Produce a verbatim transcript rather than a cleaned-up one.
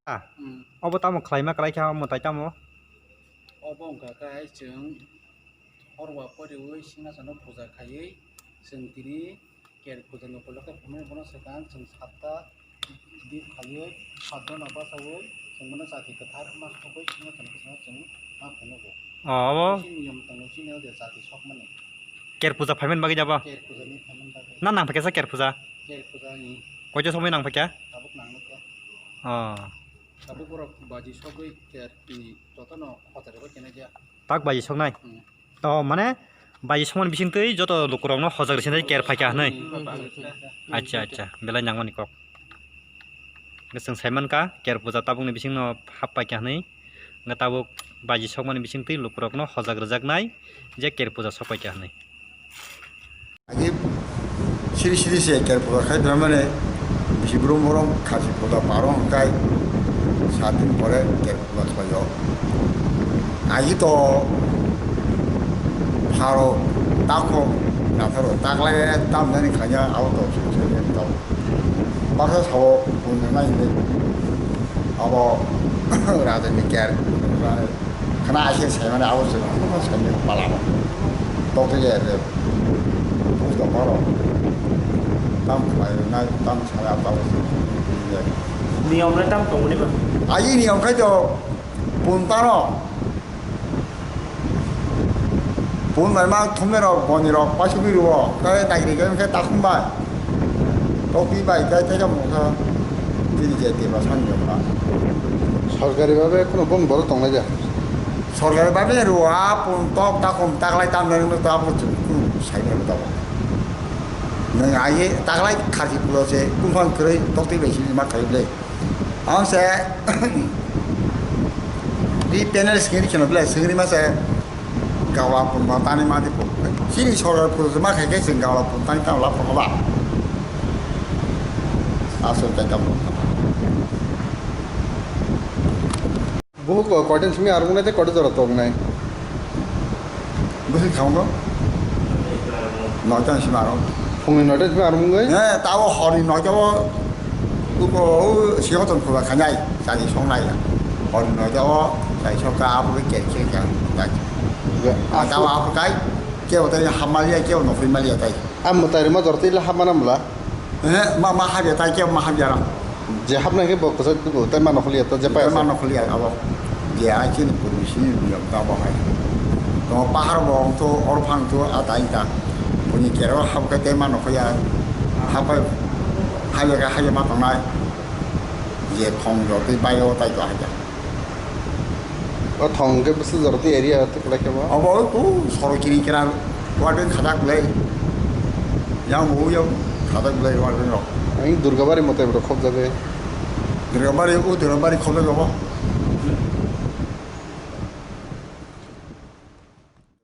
Ah, hmm. Obo tamo khlaima kwlai kha, omo tai tamo? Obo wngkha khe hai chwng horba poriwi singhasono puja khaiwi chwng tini Ker puja ni upolokhe phunukmani bono swkang chwng satta di khaiwi satta no bachawi chwng bono chati kwthar ma sogwi singhasono bwskango chwng ma phunugo. Oh, obo? Bisi niyom tongo chini o je chati sokmani. Ker puja phaimani bagwi jabo? Ker puja ni phaimani bagwi. Na nang phaikha sa Ker puja? Ker puja ni. Koito somoi nang phaikha? Tabuk nang nukya. Oh. Tabuk borok baji sogwi Ker ni jotono hotel rok kena dia. Tak baji soknai? Hmm. To mane baji sokmani bisingtwi joto lukurokno hojak rwsini Ker phaikha hwnwi? Hmm, baji soknai. Acha, acha, belai nangmani kok. Hwnkhe chwng saimankha Ker puja tabukni bisingno hap paikha hwnwi. Hwnkhe tabuk baji sokmani bisingtwi lukurokno hojak rwjaknai je Ker puja sok paikha hwnwi. Agi siri siri se Ker puja khai phaimani bisi brum brum khasi puja paro hwnkhe sat din pore Ker puja khlaio. Agi to pharo takhok natharo taklai tam nani khanya abo to sukse to baksa sao punjak nai hinwi abo raja ni Ker khana aise saimani abo se saimani palama tokte je. Buj tongma rok tam khlai nai tam saya tamo. Niyom le tam tongmani ba? Aji niyom khai to pun tano. Pun bai ma thumne rok boni rok paisugwi ruo. Kai dagri kai khe takhum bai. Tokti bai kai tei mokha. Tini je teba sani rok ba. Sorkari babe kono bong boro tongnai ja. Sorkari babe ruo a pun tok takhum taklai tam nai no ta bo chung kunu sai nai ta. Nang ai taklai kharji pulo se kung phang kwrwi tokti bai sini ma khai ble. Ang se di panel singri kheno ble singri ma se gawa pun ma tani ma di pun. Sini sorkar pun ma khai ke sing gawa pun tani ta la pun ba. Asol ta ta pun. Buhuk koitan simi arwng nai tei koitan jora tongnai? Buhuk khaungo. Noita simi arwng. Phungni noita simi arwng wngwi? Eh, tabo horni noita o. Uko, o, sigoton phuba khanai, chani songnai. Horni noita o, chai sokha, abo ke ker ker kha. Tabo abo kai, kebo tai hamaliya, kebo nokhoi maliya tai. Am mwtai rwma jora tei la hamana mla? Eh, ma, ma habya tai khe ma habya rang. Je hapnai khe bo kwchak dugo tei ma nokhliya to je pai. Ma nokhliya abo. Je ai chini purbi sini duya ta bo hai. To pahar bo to or phang to a tai ta. Buni kero hap khe tei ma nokhliya. Hap habya khe habya ma tongnai. Je thong jo tei bai o tai to habya. O thong hwnkhe bwswk jora tei area tei kwlai khe bo? Obo o sorok kiri kira warden khadak kwlai. Yang bo yang khadak kwlai warden rok. Ang Durgabari mwtai bo khobjagwi. Durgabari o Durgabari khobjak obo.